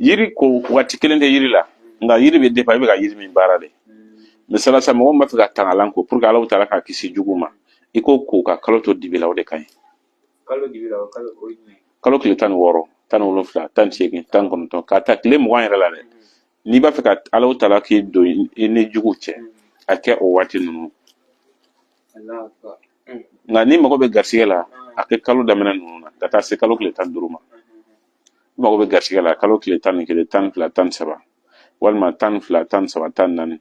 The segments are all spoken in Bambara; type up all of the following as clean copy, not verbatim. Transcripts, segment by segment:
Yiri ko waati kelen tɛ yiri la, nka yiri bɛ dépend i bɛ ka yiri min baara de. Misali sa, mɔgɔ min b'a fɛ ka tangalan ko pour que Alahu taala k'a kisi jugu ma, i k'o ko ka kalo to dibi la, o de ka ɲi. Kalo dibi la, o kalo o ye jumɛn? Kalo tile 16, 17, 18, 19, k'a ta tile 20 yɛrɛ la dɛ. N'i b'a fɛ ka Alahu taala k'i don i ni jugu cɛ, a kɛ o waati ninnu. Nka n'i mago bɛ garisigɛ la, a kɛ kalo daminɛ ninnu na ka taa se kalo tile 15 ma. I mago bɛ garisigɛ la, kalo tile 11, 12, 13, walima 12, 13, 14,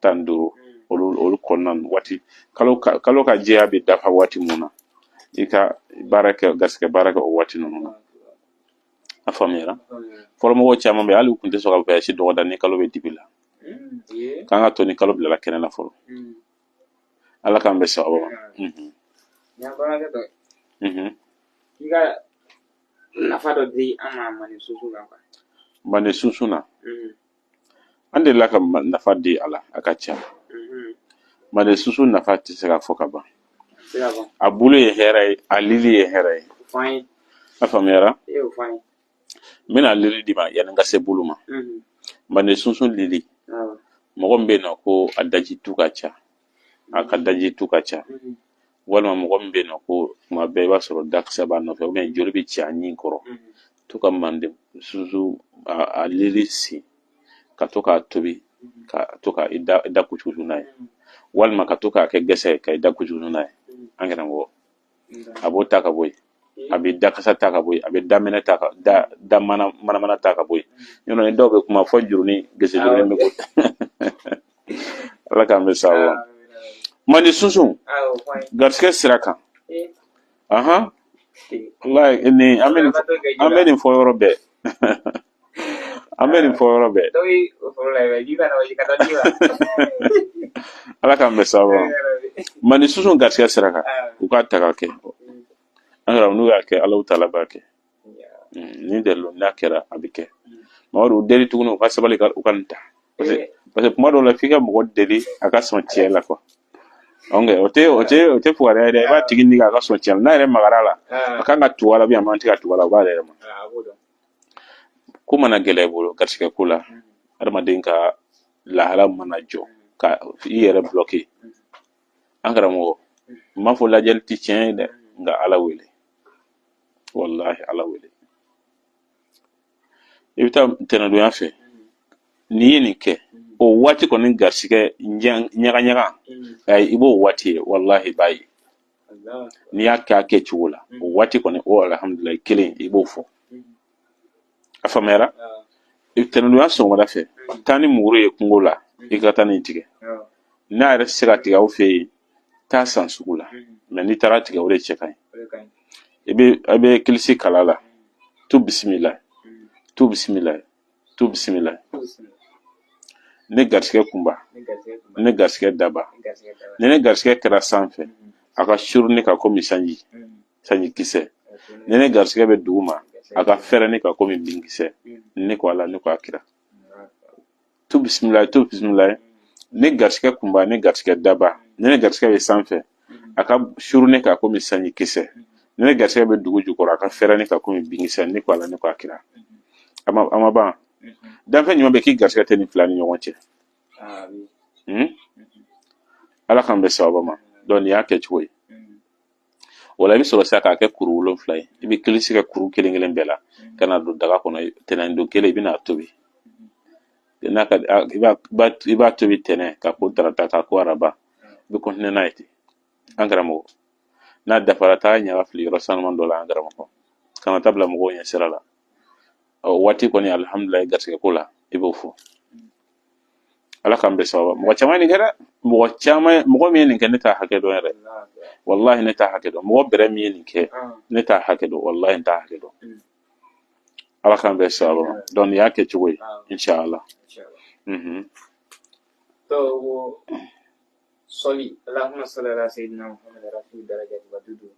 15, olu kɔnɔna ninnu waati, kalo ka jɛya bɛ dafa waati mun na, i ka baara kɛ, garisigɛ baara kɛ o waati ninnu na. A faamuyara? Fɔlɔmɔgɔw caman bɛ, hali u tun tɛ sɔn ka voyage dɔgɔda ni kalo bɛ dibi la, k'an ka to ni kalo bilala kɛnɛ la fɔlɔ. Ala k'an bɛn sababu ma. I ka nafa dɔ di an ma manden sunsun kan. Manden sunsun na, an delila ka nafa di a la, a ka ca. Manden sunsun nafa tɛ se ka fɔ ka ban. A bulu ye hɛrɛ ye, a lili ye hɛrɛ ye. A faamuyara? N bɛna lili d'i ma yanni n ka se bulu ma. Manden sunsun lili, mɔgɔ min bɛ yen nɔ ko a daji tu ka ca, a ka daji tu ka ca, walima mɔgɔ min bɛ yen nɔ ko tuma bɛɛ i b'a sɔrɔ dakisɛ b'a nɔfɛ, ou bien joli bɛ ci a ɲin kɔrɔ, to ka manden sunsun a lili sin ka to k'a tobi, ka to ka i da kucukucu n'a ye, walima ka to k'a kɛ gɛsɛ ye ka i da kucukucu n'a ye. An karamɔgɔ, a b'o ta ka bɔ yen, a bɛ dakasa ta ka bɔ yen, a bɛ daminɛ ta ka da da mana mana ta ka bɔ yen. Yɔrɔ ni dɔw bɛ kuma fɔ jurunin gese jurunin bɛ ko. Ala k'an bɛn sababu ma. Manden sunsun garisigɛ sira kan, ahan, walayi nin an bɛ nin fɔ yɔrɔ bɛɛ, an bɛ nin fɔ yɔrɔ bɛɛ. Ala k'an bɛn sababu ma. Manden sunsun garisigɛ sira kan, u k'a ta k'a kɛ. An yɛrɛ, n'u y'a kɛ, Alahu taala b'a kɛ. Nin dalilu n'a kɛra, a bɛ kɛ. Mamadu, u deli tuguni, u ka sabali ka u ka nin ta, parce que kuma dɔw la, f'i ka mɔgɔ deli a ka sɔn tiɲɛ la quoi. Donc o tɛ fugariya ye dɛ. I b'a tigi nigi a ka sɔn tiɲɛ la. N'a yɛrɛ magara la, a kan ka tugu a la, a man tɛ ka tugu a la, o b'a yɛrɛ ma. Ko mana gɛlɛya i bolo garisigɛ ko la, adamaden ka lahala mana jɔ ka i yɛrɛ bloqué, an karamɔgɔ, n m'a fɔ lajɛli tɛ tiɲɛ ye dɛ, nka Ala wele, walahi Ala wele. I bɛ taa ntɛnɛndonya fɛ, n'i ye nin kɛ, o waati kɔni garisigɛ ɲaga ɲaga, ayi, i b'o waati ye, walahi i b'a ye. N'i y'a kɛ a kɛcogo la, o waati kɔni, o alhamdulilayi kelen, i b'o fɔ. A faamuyara? Ntɛnɛndonya sɔgɔmada fɛ, taa ni muru ye kungo la, i ka taa nin tigɛ. N'a yɛrɛ tɛ se ka tigɛ aw fɛ yen, taa san sugu la, mais n'i taara tigɛ, o de cɛ ka ɲi. I bɛ kilisi kala la, tu bisimila, tu bisimila, tu bisimila, ne garisigɛ kunba, ne garisigɛ daba, ni ne garisigɛ kɛra sanfɛ, a ka suru ne kan komi sanji, sanji kisɛ. Ni ne garisigɛ bɛ dugu ma, a ka fɛrɛ ne kan komi binkisɛ. Ne ko Ala, ne ko a kira, tu bisimila, tu bisimila, ne garisigɛ kunba, ne garisigɛ daba, ni ne garisigɛ bɛ sanfɛ, a ka suru ne kan komi sanji kisɛ. Ni ne garisigɛ bɛ dugu jukɔrɔ, a ka fɛrɛ ne kan komi binkisɛ. Ne ko Ala, ne ko a kira. A ma ban. Danfɛn ɲuman bɛ k'i garisigɛ tɛ nin fila ni ɲɔgɔn cɛ. Ala k'an bɛn sababa ma. Donc nin y'a kɛcogo ye. O la, i bɛ sɔrɔ sisan k'a kɛ kuru 7 ye. I bɛ kilisi kɛ kuru kelen kelen bɛɛ la ka na don daga kɔnɔ. Tɛnɛn don kelen, i bɛna tobi n'a ka i b'a tobi tɛnɛn ka ko tarata, ka ko araba, i bɛ continuer n'a ye ten. An karamɔgɔ, n'a dafara, taa ɲaga fili yɔrɔ sanuman dɔ la. An karamɔgɔ, kana taa bila mɔgɔw ɲɛ sira la. O waati kɔni, alihamudulilayi, garisɛgɛ ko la, i b'o fɔ. Ala k'an bɛn sababa. Mɔgɔ caman ye nin kɛ dɛ, mɔgɔ caman. Mɔgɔ min ye nin kɛ, ne t'a hakɛ dɔn yɛrɛ, walahi ne t'a hakɛ dɔn. Mɔgɔ bɛrɛ min ye nin kɛ, ne t'a hakɛ dɔn, walahi n t'a hakɛ dɔn. Ala k'an bɛn sababa ma. Donc nin y'a kɛ cogo ye, inshallah. Sɔli Allahumma salli ala sayyidina Muhammad rafi darajati wa dudu.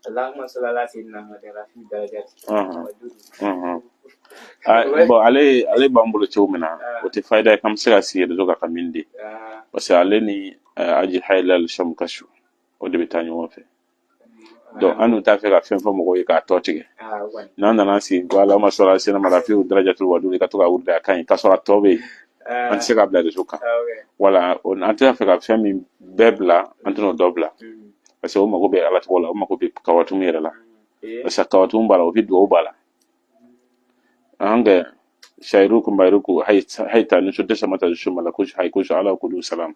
Allahumma salli ala sayyidina Muhammad rafi darajati wa dudu. Bon, ale b'an bolo cogo min na, o tɛ fayida ye k'an bɛ se ka sigi réseau kan ka min di, parce que ale ni aji hayilal sham kashu, o de bɛ taa ɲɔgɔn fɛ. Donc an dun t'a fɛ ka fɛn fɔ mɔgɔw ye k'a tɔ tigɛ. N'an nana sigi ko Allahumma salli ala sayyidina rafiu darajatul wadud, ka to ka wurudi, a ka ɲi, k'a sɔrɔ a tɔ bɛ yen, an tɛ se k'a bila réseau kan. Wala an t'a fɛ ka fɛn min bɛɛ bila, an tɛna o dɔ bila, parce que o mago bɛ Ala tɔgɔ la, o mago bɛ kawatumu yɛrɛ la, parce que kawatumu b'a la, o bɛ dugawu b'a la. An kɛ shayiru kunbayiru hayita nusu dɛsɛ mata su mala ko hayi ko ala kudu salam,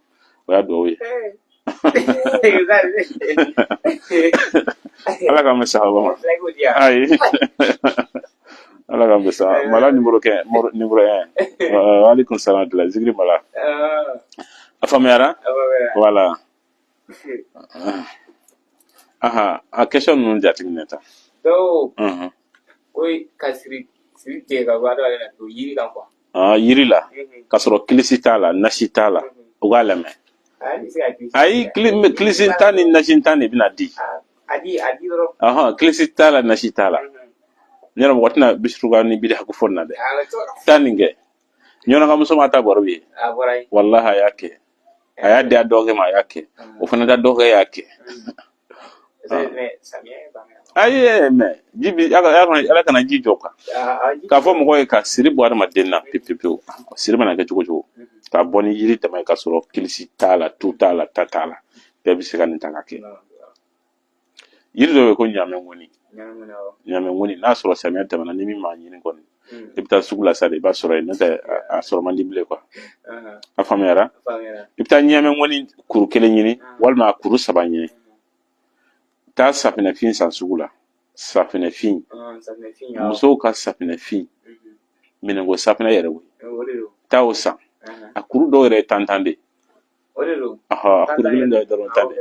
o y'a dugawu ye. Ala k'an bɛn sahaba ma. Ayi, Ala k'an bɛn sahaba mala numéro kɛ numéro 1. Alaikum salam de la zikiri mala. A faamuyara? Voilà. Aha, a question ninnu jateminɛ ta. Dɔw ko ka siri siri tigɛ ka bɔ adamaden na to yiri kan quoi. Ah, yiri la, ka sɔrɔ kilisi t'a la, nasi t'a la, u k'a lamɛn. Ayi, kilisi ta ni nasi ta de bɛna di. Ahan, kilisi t'a la, nasi t'a la. Ne yɛrɛ, mɔgɔ tɛna bisuruka ni bidi ko fɔ nin na dɛ. Taa nin kɛ. Ɲɔnɔ ka muso ma ta bɔrɔ bi ye. Walahi, a y'a kɛ. A y'a di a dɔgɔkɛ ma, a y'a kɛ. O fana ka dɔgɔkɛ y'a kɛ. Ayi, mais ji bi Ala kana ji jɔ kan. K'a fɔ mɔgɔ ye ka siri bɔ adamaden na pewu pewu pewu. Siri mana kɛ cogo cogo, ka bɔ ni yiri dama ye, ka sɔrɔ kilisi t'a la, tu t'a la, ta t'a la, bɛɛ bɛ se ka nin ta ka kɛ. Yiri dɔ bɛ yen ko ɲamɛ ŋɔni. Ɲamɛ ŋɔni, n'a sɔrɔ samiya tɛmɛna, ni min m'a ɲini kɔni, i bɛ taa sugu la sa de, i b'a sɔrɔ yen, n'o tɛ a sɔrɔ man di bilen quoi. A faamuyara? I bɛ taa ɲamɛ ŋɔni kuru kelen ɲini walima a kuru saba ɲini. Taa safinɛfin san sugu la, safinɛfin, musow ka safinɛfin, minɛnko safinɛ yɛrɛ koyi, taa o san. A kuru dɔw yɛrɛ ye tan tan de ye. A kuru kelen dɔ ye dɔrɔn tan de.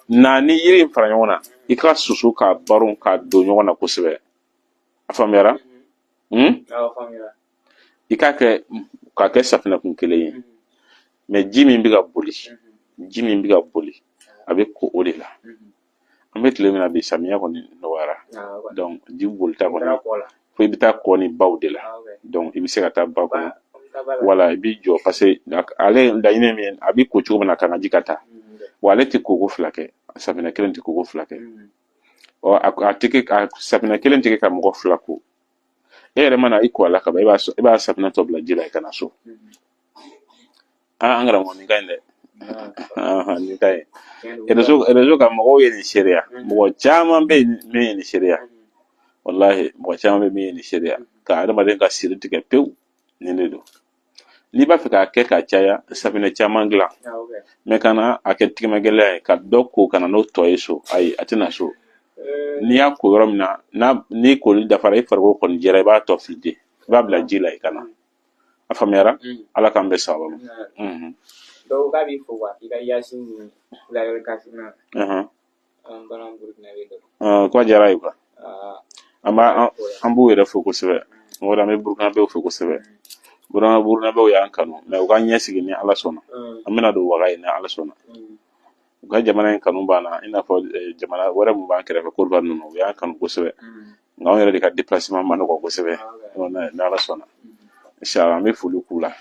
Na ni yiri in fara ɲɔgɔn na, i ka susu k'a baron k'a don ɲɔgɔn na kosɛbɛ. A faamuyara? I k'a kɛ k'a kɛ safinɛ kun kelen ye, mais ji min bɛ ka boli, ji min bɛ ka boli, a bɛ ko o de la. An bɛ tile min na bi, samiya kɔni nɔgɔyara, donc ji bolita kɔni, fo i bɛ taa kɔ ni baw de la. Donc i bɛ se ka taa ba kɔnɔ, wala i b'i jɔ, parce que ale laɲini min ye, a bɛ ko cogo min na, ka na ji ka taa wa, ale tɛ koko fila kɛ, safinɛ kelen tɛ koko fila kɛ. Ɔ, a tɛ kɛ a safinɛ kelen tɛ kɛ ka mɔgɔ fila ko. E yɛrɛ mana i ko a la kaban, i b'a safinɛ tɔ bila ji la, i ka na so. Aa, an karamɔgɔ, nin ka ɲi dɛ, nin ka ɲi. Réseau kan, mɔgɔw ye nin seereya. Mɔgɔ caman bɛ yen min ye nin seereya. Walahi, mɔgɔ caman bɛ min ye nin seereya, ka adamaden ka siri tigɛ pewu, nin de don. N'i b'a fɛ k'a kɛ ka caya, safinɛ caman dilan, mais kana a kɛ tigɛmɛ gɛlɛya ye ka dɔ ko ka na n'o tɔ ye so. Ayi, a tɛna so. N'i y'a ko yɔrɔ min na, n'a ni koli dafara, i farikolo kɔni jɛra, i b'a tɔ fili de, i b'a bila ji la, i ka na. A faamuyara? Ala k'an bɛn sababa ma. Dɔw k'a b'i fo wa i ka yaasi ni layɛlɛ kasi na. An balima Burukina bɛ dɔn. Ko a diyara ye quoi. An b'a an b'u yɛrɛ fo kosɛbɛ. O de, an bɛ Burukinabew fo kosɛbɛ. Burukinabew y'an kanu, mais u ka ɲɛsigi, ni Ala sɔnna, an bɛna don waga ye, ni Ala sɔnna. U ka jamana in kanu b'an na, i n'a fɔ jamana wɛrɛ mun b'an kɛrɛfɛ, Côte d'Ivoire ninnu, u y'an kanu kosɛbɛ, nka anw yɛrɛ de ka déplacement ma nɔgɔ kosɛbɛ. Ni Ala sɔnna, inshallah, an bɛ foli k'u la.